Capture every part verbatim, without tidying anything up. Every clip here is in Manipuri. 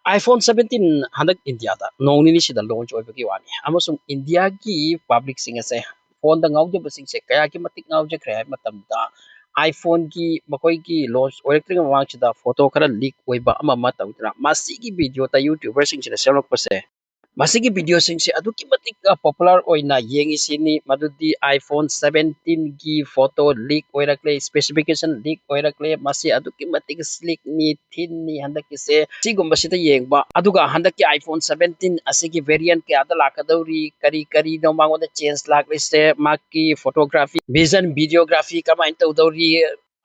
iPhone seventeen ꯍꯟꯗꯛ ꯏꯟꯗꯤꯌꯥꯗ ꯅꯣꯡ ꯅꯤꯅꯤꯁꯤꯗ launch ꯑꯣꯏꯕꯒꯤ ꯋꯥꯅꯤ, ꯑꯃꯁꯨꯡ ꯏꯟꯗꯤꯌꯥꯒꯤ ꯄꯕ꯭ꯂꯤꯛꯁꯤꯡ ꯑꯁꯦ, ꯐꯣꯟꯗ ꯉꯥꯎꯖꯕꯁꯤꯡꯁꯦ ꯀꯌꯥꯒꯤ ꯃꯇꯤꯛ ꯉꯥꯎꯖꯈ꯭ꯔꯦ ꯍꯥꯏꯕ ꯃꯇꯝꯗ, iPhone-ꯒꯤ ꯃꯈꯣꯏꯒꯤ launch ꯑꯣꯏꯔꯛꯇ꯭ꯔꯤꯉꯩ ꯃꯃꯥꯡꯁꯤꯗ ꯐꯣꯇꯣ ꯈꯔ leak ꯑꯣꯏꯕ ꯑꯃ ꯑꯃ ꯇꯧꯗꯅ ꯃꯁꯤꯒꯤ video-ꯗ YouTuber-ꯁꯤꯡꯁꯤꯅ ꯁꯦꯝꯂꯛꯄꯁꯦ, ꯃꯁꯤꯒꯤ video-ꯁꯤꯡꯁꯦ ꯑꯗꯨꯛꯀꯤ ꯃꯇꯤꯛ popular ꯑꯣꯏꯅ ꯌꯦꯡꯉꯤꯁꯤꯅꯤ꯫ ꯃꯗꯨꯗꯤ iPhone seventeen-ꯒꯤ ꯐꯣꯇꯣ leak ꯑꯣꯏꯔꯛꯂꯦ, specification leak ꯑꯣꯏꯔꯛꯂꯦ꯫ ꯃꯁꯤ ꯑꯗꯨꯛꯀꯤ ꯃꯇꯤꯛ slick-ꯅꯤ, thin-ꯅꯤ ꯍꯟꯗꯛꯀꯤꯁꯦ꯫ ꯁꯤꯒꯨꯝꯕꯁꯤꯗ ꯌꯦꯡꯕ, ꯑꯗꯨꯒ ꯍꯟꯗꯛꯀꯤ iPhone seventeen ꯑꯁꯤꯒꯤ variant ꯀꯌꯥꯗ ꯂꯥꯛꯀꯗꯧꯔꯤ, ꯀꯔꯤ ꯀꯔꯤꯅꯣ ꯃꯉꯣꯟꯗ change ꯂꯥꯛꯂꯤꯁꯦ, ꯃꯥꯒꯤ photography, vision, videography ꯀꯃꯥꯏꯅ ꯇꯧꯗꯧꯔꯤ,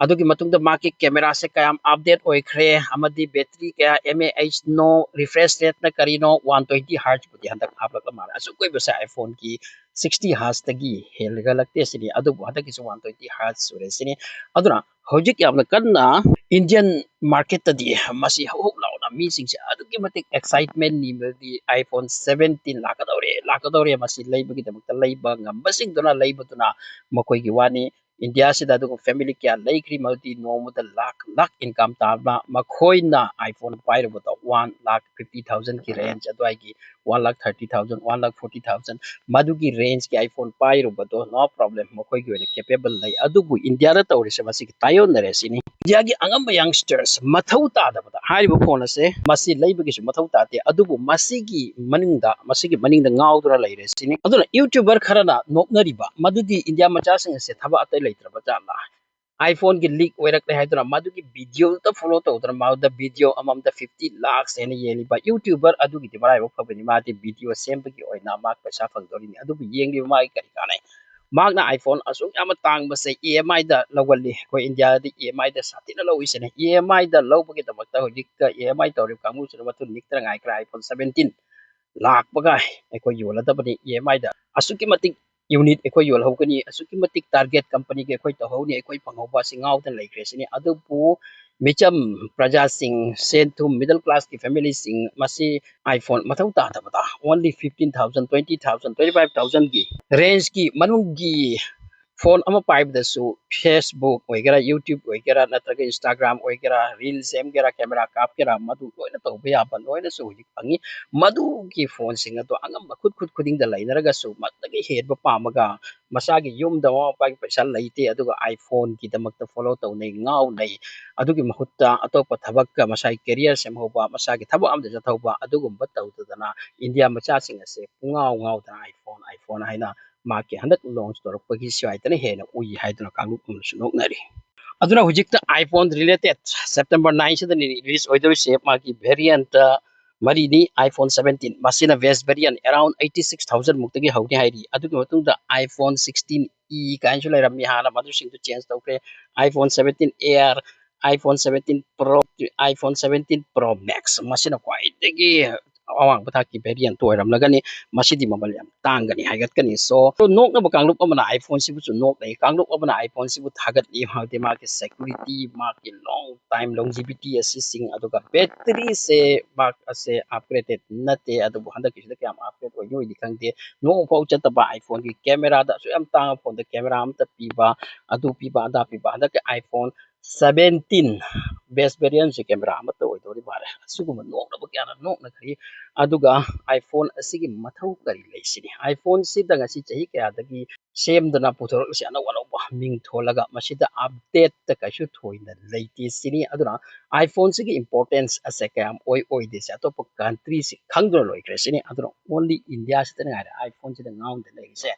ꯑꯗꯨꯒꯤ ꯃꯇꯨꯡꯗ ꯃꯥꯒꯤ camera-ꯁꯦ ꯀꯌꯥꯝ update ꯑꯣꯏꯈ꯭ꯔꯦ, ꯑꯃꯗꯤ battery ꯀꯌꯥ mAh-ꯅꯣ, refresh rate-ꯅ ꯀꯔꯤꯅꯣ, one twenty hertz-ꯄꯨꯗꯤ ꯍꯟꯗꯛ ꯍꯥꯞꯂꯛꯂ ꯃꯥꯜꯂꯦ꯫ ꯑꯁꯨꯛ ꯀꯨꯏꯕꯁꯦ iPhone-ꯒꯤ sixty hertz-ꯇꯒꯤ ꯍꯦꯜꯂꯒꯂꯛꯇꯦ ꯁꯤꯅꯤ, ꯑꯗꯨꯕꯨ ꯍꯟꯗꯛꯀꯤꯁꯨ one twenty hertz ꯁꯨꯔꯦ ꯁꯤꯅꯤ꯫ ꯑꯗꯨꯅ ꯍꯧꯖꯤꯛ ꯌꯥꯝꯅ ꯀꯟꯅ Indian market-ꯇꯗꯤ ꯃꯁꯤ ꯍꯧ ꯍꯧ ꯂꯥꯎꯅ ꯃꯤꯁꯤꯡꯁꯦ ꯑꯗꯨꯛꯀꯤ ꯃꯇꯤꯛ excitement-ꯅꯤ, ꯃꯗꯨꯗꯤ iPhone seventeen ꯂꯥꯛꯀꯗꯧꯔꯦ, ꯂꯥꯛꯀꯗꯧꯔꯦ, ꯃꯁꯤ ꯂꯩꯕꯒꯤꯗꯃꯛꯇ ꯂꯩꯕ ꯉꯝꯕꯁꯤꯡꯗꯨꯅ ꯂꯩꯕꯗꯨꯅ ꯃꯈꯣꯏꯒꯤ ꯋꯥꯅꯤ꯫ ꯏꯟꯗꯤꯌꯥꯁꯤꯗ ꯑꯗꯨꯒ family ꯀꯌꯥ ꯂꯩꯈ꯭ꯔꯤ, ꯃꯗꯨꯗꯤ ꯅꯣꯡꯃꯗ ꯂꯥꯛ ꯂꯥꯛ income ꯇꯥꯟꯕ, ꯃꯈꯣꯏꯅ iPhone ꯄꯥꯏꯔꯨꯕꯗ one lakh fifty thousand-ꯒꯤ range ꯑꯗꯨꯋꯥꯏꯒꯤ, one lakh thirty thousand, one lakh forty thousand, ꯃꯗꯨꯒꯤ range-ꯀꯤ iPhone ꯄꯥꯏꯔꯨꯕꯗꯣ no problem, ꯃꯈꯣꯏꯒꯤ ꯑꯣꯏꯅ capable ꯂꯩ꯫ ꯑꯗꯨꯕꯨ ꯏꯟꯗꯤꯌꯥꯗ ꯇꯧꯔꯤꯁꯦ ꯃꯁꯤꯒꯤ ꯇꯥꯏꯌꯣꯟꯅꯔꯦ ꯁꯤꯅꯤ꯫ ꯏꯟꯗꯤꯌꯥꯒꯤ ꯑꯉꯝꯕ youngsters ꯃꯊꯧ ꯇꯥꯗꯕꯗ ꯍꯥꯏꯔꯤꯕ phone ꯑꯁꯦ ꯃꯁꯤ ꯂꯩꯕꯒꯤꯁꯨ ꯃꯊꯧ ꯇꯥꯗꯦ, ꯑꯗꯨꯕꯨ ꯃꯁꯤꯒꯤ ꯃꯅꯤꯡꯗ, ꯃꯁꯤꯒꯤ ꯃꯅꯤꯡꯗ ꯉꯥꯎꯗꯨꯅ ꯂꯩꯔꯦ ꯁꯤꯅꯤ꯫ ꯑꯗꯨꯅ YouTuber ꯈꯔꯅ ꯅꯣꯛꯅꯔꯤꯕ ꯃꯗꯨꯗꯤ ꯏꯟꯗꯤꯌꯥ ꯃꯆꯥꯁꯤꯡ ꯑꯁꯦ ꯊꯕꯛ ꯑꯇꯩ ꯂꯩꯇ꯭ꯔꯕ ꯖꯥꯠꯂꯥ? iPhone-ꯒꯤ leak ꯑꯣꯏꯔꯛꯂꯦ ꯍꯥꯏꯗꯨꯅ ꯃꯗꯨꯒꯤ video-ꯗ follow ꯇꯧꯗꯨꯅ ꯃꯗꯨꯗ video ꯑꯃꯃꯝꯗ fifty lakhs ꯍꯦꯟꯅ ꯌꯦꯜꯂꯤꯕ YouTuber ꯑꯗꯨꯒꯤꯗꯤ ꯃꯔꯥꯏꯕꯛ ꯐꯕꯅꯤ, ꯃꯥꯗꯤ video ꯁꯦꯝꯕꯒꯤ ꯑꯣꯏꯅ ꯃꯥ ꯄꯩꯁꯥ ꯐꯪꯗꯧꯔꯤꯅꯤ꯫ ꯑꯗꯨꯕꯨ ꯌꯦꯡꯂꯤꯕ ꯃꯥꯒꯤ ꯀꯔꯤ ꯀꯥꯟꯅꯩ? ꯃꯍꯥꯛꯅ iPhone ꯑꯁꯨꯛ ꯌꯥꯝꯅ ꯇꯥꯡꯕꯁꯦ EMI-ꯗ ꯂꯧꯒꯜꯂꯤ꯫ ꯑꯩꯈꯣꯏ ꯏꯟꯗꯤꯌꯥꯗꯤ EMI-ꯗ ꯁꯥꯊꯤꯅ ꯂꯧꯏꯁꯤꯅꯦ꯫ EMI-ꯗ ꯂꯧꯕꯒꯤꯗꯃꯛꯇ ꯍꯧꯖꯤꯛꯇ EMI ꯇꯧꯔꯤꯕ ꯀꯥꯡꯕꯨꯁꯤꯅ ꯃꯊꯨꯟ ꯅꯤꯛꯇꯅ ꯉꯥꯏꯈ꯭ꯔꯦ꯫ iPhone seventeen ꯂꯥꯛꯄꯒ ꯑꯩꯈꯣꯏ ꯌꯣꯜꯂꯗꯕꯅꯤ꯫ EMI-ꯗ ꯑꯁꯨꯛꯀꯤ ꯃꯇꯤꯛ unit ꯑꯩꯈꯣꯏ ꯌꯣꯜꯍꯧꯒꯅꯤ, ꯑꯁꯨꯛꯀꯤ ꯃꯇꯤꯛ target company-ꯒꯤ ꯑꯩꯈꯣꯏ ꯇꯧꯍꯧꯅꯤ, ꯑꯩꯈꯣꯏ ꯐꯪꯍꯧꯕ ꯑꯁꯤ ꯉꯥꯎꯗꯅ ꯂꯩꯈ꯭ꯔꯦ ꯁꯤꯅꯤ꯫ ꯑꯗꯨꯕꯨ ꯃꯤꯆꯝ ꯄ꯭ꯔꯖꯥꯁꯤꯡ, ꯁꯦꯟ ꯊꯨꯝ, middle class-ꯀꯤ family-ꯁꯤꯡ ꯃꯁꯤ iPhone ꯃꯊꯧ ꯇꯥꯗꯕꯗ only fifteen thousand, twenty thousand, twenty five thousand-ꯒꯤ range-ꯀꯤ ꯃꯅꯨꯡꯒꯤ ꯐꯣꯟ ꯑꯃ ꯄꯥꯏꯕꯗꯁꯨ Facebook ꯑꯣꯏꯒꯦꯔꯥ, YouTube ꯑꯣꯏꯒꯦꯔꯥ, ꯅꯠꯇ꯭ꯔꯒ Instagram ꯑꯣꯏꯒꯦꯔꯥ, ꯔꯤꯜ ꯁꯦꯝꯒꯦꯔꯥ, ꯀꯦꯃꯦꯔꯥ ꯀꯥꯞꯀꯦꯔꯥ, ꯃꯗꯨ ꯂꯣꯏꯅ ꯇꯧꯕ ꯌꯥꯕ ꯂꯣꯏꯅꯁꯨ ꯍꯧꯖꯤꯛ ꯐꯪꯉꯤ꯫ ꯃꯗꯨꯒꯤ ꯐꯣꯟꯁꯤꯡ ꯑꯗꯣ ꯑꯉꯝꯕ ꯈꯨꯠ ꯈꯨꯠ ꯈꯨꯗꯤꯡꯗ ꯂꯩꯅꯔꯒꯁꯨ ꯃꯗꯨꯗꯒꯤ ꯍꯦꯟꯕ ꯄꯥꯝꯃꯒ ꯃꯁꯥꯒꯤ ꯌꯨꯝꯗ ꯃꯃꯥ ꯃꯄꯥꯒꯤ ꯄꯩꯁꯥ ꯂꯩꯇꯦ, ꯑꯗꯨꯒ iPhone ꯒꯤꯗꯃꯛꯇ follow ꯇꯧꯅꯩ, ꯉꯥꯎꯅꯩ꯫ ꯑꯗꯨꯒꯤ ꯃꯍꯨꯠꯇ ꯑꯇꯣꯞꯄ ꯊꯕꯛꯀ ꯃꯁꯥꯒꯤ career ꯁꯦꯝꯍꯧꯕ, ꯃꯁꯥꯒꯤ ꯊꯕꯛ ꯑꯃꯗ ꯆꯠꯍꯧꯕ, ꯑꯗꯨꯒꯨꯝꯕ ꯇꯧꯗꯗꯅ ꯏꯟꯗꯤꯌꯥ ꯃꯆꯥꯁꯤꯡ ꯑꯁꯦ ꯄꯨꯡꯉꯥꯎ ꯉꯥꯎꯗꯅ iPhone, iPhone ꯍꯥꯏꯅ ꯃꯍꯥꯛꯀꯤ ꯍꯟꯗꯛ launch ꯇꯧꯔꯛꯄꯒꯤ ꯁ꯭ꯋꯥꯏꯗꯅ ꯍꯦꯟꯅ ꯎꯏ ꯍꯥꯏꯗꯨꯅ ꯀꯥꯡꯂꯨꯞ ꯑꯃꯅꯁꯨ ꯅꯣꯛꯅꯔꯤ꯫ ꯑꯗꯨꯅ ꯍꯧꯖꯤꯛꯇ iPhone related September nine ꯁꯤꯗꯅꯤ release ꯑꯣꯏꯗꯣꯔꯤꯁꯦ꯫ ꯃꯥꯒꯤ variant ꯃꯔꯤꯅꯤ, iPhone seventeen, ꯃꯁꯤꯅ base variant around eighty six thousand ꯃꯨꯛꯇꯒꯤ ꯍꯧꯅꯤ ꯍꯥꯏꯔꯤ꯫ ꯑꯗꯨꯒꯤ ꯃꯇꯨꯡꯗ iPhone sixteen E ꯀꯥꯏꯅꯁꯨ ꯂꯩꯔꯝꯃꯤ ꯍꯥꯟꯅ, ꯃꯗꯨꯁꯤꯡꯗꯨ change ꯇꯧꯈ꯭ꯔꯦ꯫ iPhone seventeen Air, iPhone seventeen Pro, iPhone seventeen Pro Max, ꯃꯁꯤꯅ ꯈ꯭ꯋꯥꯏꯗꯒꯤ ꯑꯋꯥꯡꯕ ꯊꯥꯛꯀꯤ variant ꯑꯣꯏꯔꯝꯂꯒꯅꯤ꯫ ꯃꯁꯤꯗꯤ ꯃꯃꯜ ꯌꯥꯝ ꯇꯥꯡꯒꯅꯤ ꯍꯥꯏꯒꯠꯀꯅꯤ꯫ So, ꯅꯣꯛꯅꯕ ꯀꯥꯡꯂꯨꯞ ꯑꯃꯅ iPhone ꯁꯤꯕꯨꯁꯨ ꯅꯣꯛꯅꯩ, ꯀꯥꯡꯂꯨꯞ ꯑꯃꯅ iPhone ꯁꯤꯕꯨ ꯊꯥꯒꯠꯂꯤ꯫ ꯃꯔꯝꯗꯤ ꯃꯥꯒꯤ security, ꯃꯥꯒꯤ long time longevity ꯑꯁꯤꯁꯤꯡ, ꯑꯗꯨꯒ battery ꯁꯦ ꯃꯥꯛ ꯑꯁꯦ upgraded ꯅꯠꯇꯦ, ꯑꯗꯨꯕꯨ ꯍꯟꯗꯛꯀꯤꯁꯤꯗ ꯀꯌꯥꯝ upgrade ꯑꯣꯏꯅꯤ ꯑꯣꯏꯗꯤ ꯈꯪꯗꯦ꯫ ꯅꯣꯡꯃ ꯐꯥꯎ ꯆꯠꯇꯕ iPhone ꯒꯤ camera ꯗ ꯑꯁꯨꯛ ꯌꯥꯝ ꯇꯥꯡꯕ ꯐꯣꯟꯗ camera ꯑꯃꯠꯇ ꯄꯤꯕ, ꯑꯗꯨ ꯄꯤꯕ, ꯑꯗꯥ ꯄꯤꯕ, ꯍꯟꯗꯛꯀꯤ iPhone seventeen base variant ꯁꯦ camera ꯑꯃꯠꯇ ꯑꯣꯏꯗꯧꯔꯤ ꯃꯥꯜꯂꯦ꯫ ꯑꯁꯤꯒꯨꯝꯕ ꯅꯣꯛꯅꯕ ꯀꯌꯥꯅ ꯅꯣꯛꯅꯈ꯭ꯔꯤ꯫ ꯑꯗꯨꯒ iPhone ꯑꯁꯤꯒꯤ ꯃꯊꯧ ꯀꯔꯤ ꯂꯩ ꯁꯤꯅꯤ꯫ iPhone ꯁꯤꯗ ꯉꯁꯤ ꯆꯍꯤ ꯀꯌꯥꯗꯒꯤ ꯁꯦꯝꯗꯅ ꯄꯨꯊꯣꯔꯛꯂꯤꯁꯦ, ꯑꯅꯧ ꯑꯅꯧꯕ ꯃꯤꯡ ꯊꯣꯜꯂꯒ, ꯃꯁꯤꯗ update ꯀꯩꯁꯨ ꯊꯣꯏꯅ ꯂꯩꯇꯦ ꯁꯤꯅꯤ꯫ ꯑꯗꯨꯅ iPhone ꯁꯤꯒꯤ importance ꯑꯁꯦ ꯀꯌꯥꯝ ꯑꯣꯏ ꯑꯣꯏꯗꯦꯁꯦ ꯑꯇꯣꯞꯄ country ꯁꯤꯡ ꯈꯪꯗꯨꯅ ꯂꯣꯏꯈ꯭ꯔꯦ ꯁꯤꯅꯤ꯫ ꯑꯗꯨꯅ only ꯏꯟꯗꯤꯌꯥ ꯁꯤꯗ ꯉꯥꯏꯔꯦ iPhone ꯁꯤꯗ ꯉꯥꯎꯗꯅ ꯂꯩꯔꯤꯁꯦ꯫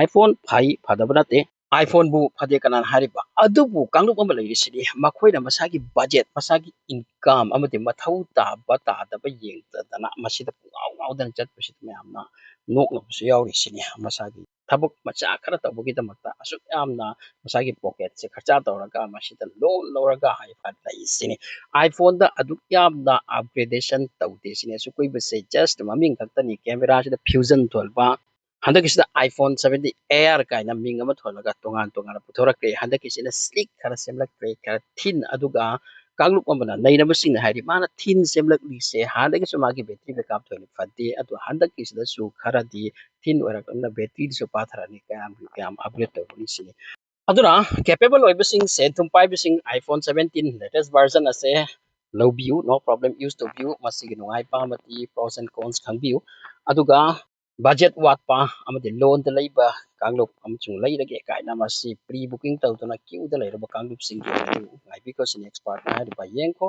iPhone ꯐꯩ, ꯐꯗꯕ ꯅꯠꯇꯦ, iPhone ꯕꯨ ꯐꯗꯦ ꯀꯅꯥꯅ ꯍꯥꯏꯔꯤꯕ? ꯑꯗꯨꯕꯨ ꯀꯥꯡꯂꯨꯞ ꯑꯃ ꯂꯩꯔꯤꯁꯤꯗꯤ, ꯃꯈꯣꯏꯅ ꯃꯁꯥꯒꯤ budget, ꯃꯁꯥꯒꯤ income ꯑꯃꯗꯤ ꯃꯊꯧ ꯇꯥꯕ ꯇꯥꯗꯕ ꯌꯦꯡꯗꯗꯅ ꯃꯁꯤꯗ ꯄꯨꯡꯉꯥꯎ ꯉꯥꯎꯗꯅ ꯆꯠꯄꯁꯤꯗ ꯃꯌꯥꯝꯅ ꯅꯣꯛꯅꯕꯁꯨ ꯌꯥꯎꯔꯤꯁꯤꯅꯤ꯫ ꯃꯁꯥꯒꯤ ꯊꯕꯛ ꯃꯆꯥ ꯈꯔ ꯇꯧꯕꯒꯤꯗꯃꯛꯇ ꯑꯁꯨꯛ ꯌꯥꯝꯅ ꯃꯁꯥꯒꯤ pocket ꯁꯦ ꯈꯔꯆꯥ ꯇꯧꯔꯒ ꯃꯁꯤꯗ loan ꯂꯧꯔꯒ ꯍꯥꯏꯐ ꯂꯩ ꯁꯤꯅꯤ꯫ iPhone ꯗ ꯑꯗꯨꯛ ꯌꯥꯝꯅ upgradation ꯇꯧꯗꯦ ꯁꯤꯅꯤ꯫ ꯑꯁꯨꯛ ꯀꯨꯏꯕꯁꯦ just ꯃꯃꯤꯡ ꯈꯛꯇꯅꯤ, camera ꯁꯤꯗ fusion ꯊꯣꯟꯕ꯫ ꯍꯟꯗꯛꯀꯤꯁꯤꯗ iPhone seventeen Air ꯀꯥꯏꯅ ꯃꯤꯡ ꯑꯃ ꯊꯣꯜꯂꯒ ꯇꯣꯉꯥꯟ ꯇꯣꯉꯥꯟꯅ ꯄꯨꯊꯣꯔꯛꯈ꯭ꯔꯦ꯫ ꯍꯟꯗꯛꯀꯤꯁꯤꯅ sleek ꯈꯔ ꯁꯦꯝꯂꯛꯈ꯭ꯔꯦ, ꯈꯔ thin, ꯑꯗꯨꯒ ꯀꯥꯡꯂꯨꯞ ꯑꯃꯅ ꯅꯩꯅꯕꯁꯤꯡꯅ ꯍꯥꯏꯔꯤ, ꯃꯥꯅ ꯊꯤꯟ ꯁꯦꯝꯂꯛꯂꯤꯁꯦ ꯍꯥꯟꯅꯗꯒꯤꯁꯨ ꯃꯥꯒꯤ ꯕꯦꯇ꯭ꯔꯤ ꯕꯦꯛꯑꯞ ꯊꯣꯏꯅ ꯐꯠꯇꯦ, ꯑꯗꯨ ꯍꯟꯗꯛꯀꯤꯁꯤꯗꯁꯨ ꯈꯔꯗꯤ ꯊꯤꯟ ꯑꯣꯏꯔꯛꯂꯕꯅꯤꯅ ꯕꯦꯇ꯭ꯔꯤꯗꯨꯁꯨ ꯄꯥꯊꯔꯛꯑꯅꯤ, ꯀꯌꯥꯝ ꯀꯌꯥꯝ ꯑꯞꯒ꯭ꯔꯦꯗ ꯇꯧꯒꯅꯤ ꯁꯤꯅꯤ꯫ ꯑꯗꯨꯅ ꯀꯦꯄꯦꯕꯜ ꯑꯣꯏꯕꯁꯤꯡ, ꯁꯦꯟ ꯊꯨꯝ ꯄꯥꯏꯕꯁꯤꯡ, iPhone seventeen latest version ꯑꯁꯦ ꯂꯧꯕꯤꯌꯨ, no problem, use ꯇꯧꯕꯤꯌꯨ꯫ ꯃꯁꯤꯒꯤ ꯅꯨꯡꯉꯥꯏꯕ ꯑꯃꯗꯤ pros and cons ꯈꯪꯕꯤꯌꯨ꯫ ꯑꯗꯨꯒ ꯕꯖꯦꯠ ꯋꯥꯠꯄ ꯑꯃꯗꯤ ꯂꯣꯟꯗ ꯂꯩꯕ ꯀꯥꯡꯂꯨꯞ ꯑꯃꯁꯨꯡ ꯂꯩꯔꯒꯦ ꯀꯥꯏꯅ ꯃꯁꯤ ꯄ꯭ꯔꯤ ꯕꯨꯀꯤꯡ ꯇꯧꯗꯨꯅ ꯀ꯭ꯌꯨꯗ ꯂꯩꯔꯕ ꯀꯥꯡꯂꯨꯞꯁꯤꯡꯒꯤ ꯑꯣꯏꯅꯗꯤ ꯉꯥꯏꯕꯤꯈꯣ ꯁꯤꯅꯤ ꯑꯦꯛꯁꯄꯥꯔꯠꯅ ꯍꯥꯏꯔꯤꯕ꯫ ꯌꯦꯡꯈꯣ,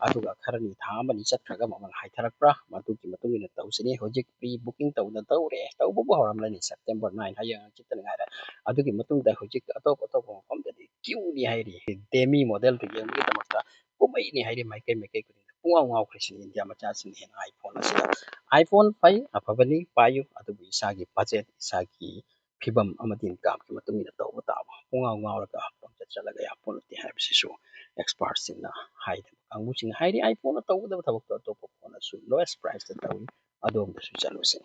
ꯑꯗꯨꯒ ꯈꯔꯅꯤ, ꯊꯥ ꯑꯃꯅꯤ ꯆꯠꯈ꯭ꯔꯒ ꯃꯃꯜ ꯍꯥꯏꯊꯔꯛꯄ꯭ꯔꯥ, ꯃꯗꯨꯒꯤ ꯃꯇꯨꯡ ꯏꯟꯅ ꯇꯧꯁꯤꯅꯤ꯫ ꯍꯧꯖꯤꯛ ꯄ꯭ꯔꯤ ꯕꯨꯀꯤꯡ ꯇꯧꯗꯅ ꯇꯧꯔꯦ, ꯇꯧꯕꯕꯨ ꯍꯧꯔꯝꯂꯅꯤ, ꯁꯦꯞꯇꯦꯝꯕꯔ nine, ꯍꯌꯦꯡ ꯍꯪꯆꯤꯠꯇ ꯉꯥꯏꯔꯦ꯫ ꯑꯗꯨꯒꯤ ꯃꯇꯨꯡꯗ ꯍꯧꯖꯤꯛ ꯑꯇꯣꯞ ꯑꯇꯣꯞꯄ ꯃꯐꯝꯗꯗꯤ ꯀ꯭ꯌꯨꯅꯤ ꯍꯥꯏꯔꯤ, ꯗꯦꯃꯤ ꯃꯣꯗꯦꯜꯗꯨ ꯌꯦꯡꯕꯒꯤꯗꯃꯛꯇ꯫ ꯀꯨꯝꯍꯩꯅꯤ ꯍꯥꯏꯔꯤ, ꯃꯥꯏꯀꯩ ꯃꯥꯏꯀꯩ ꯈꯨꯗꯤꯡꯗ ꯄꯨꯡꯉꯥꯎ ꯉꯥꯎꯈ꯭ꯔꯦ ꯁꯤꯅꯤ ꯏꯟꯗꯤꯌꯥ ꯃꯆꯥꯁꯤꯡꯅ ꯍꯦꯟꯅ iPhone ꯑꯁꯤꯗ꯫ iPhone ꯐꯩ, ꯑꯐꯕꯅꯤ, ꯄꯥꯏꯌꯨ, ꯑꯗꯨꯕꯨ ꯏꯁꯥꯒꯤ ꯕꯖꯦꯠ, ꯏꯁꯥꯒꯤ ꯐꯤꯕꯝ ꯑꯃꯗꯤ ꯏꯟꯀꯝꯒꯤ ꯃꯇꯨꯡ ꯏꯟꯅ ꯇꯧꯕ ꯇꯥꯕ꯫ ꯄꯨꯡꯉꯥꯎ ꯉꯥꯎꯔꯒ ꯄꯪꯆꯠ ꯆꯠꯂꯒ ꯌꯥꯄꯣꯠ ꯅꯠꯇꯦ ꯍꯥꯏꯕꯁꯤꯁꯨ ꯑꯦꯛꯁꯄꯥꯔꯠꯁꯤꯡꯅ ꯍꯥꯏꯗꯕ ꯀꯥꯡꯕꯨꯁꯤꯡꯅ ꯍꯥꯏꯔꯤ꯫ iPhone ꯇꯧꯒꯗꯕ ꯊꯕꯛꯇꯣ ꯑꯇꯣꯞꯄ ꯐꯣꯟꯅꯁꯨ lowest priceꯇ ꯇꯧꯏ, ꯑꯗꯣꯝꯗꯁꯨ ꯆꯠꯂꯨꯁꯤ꯫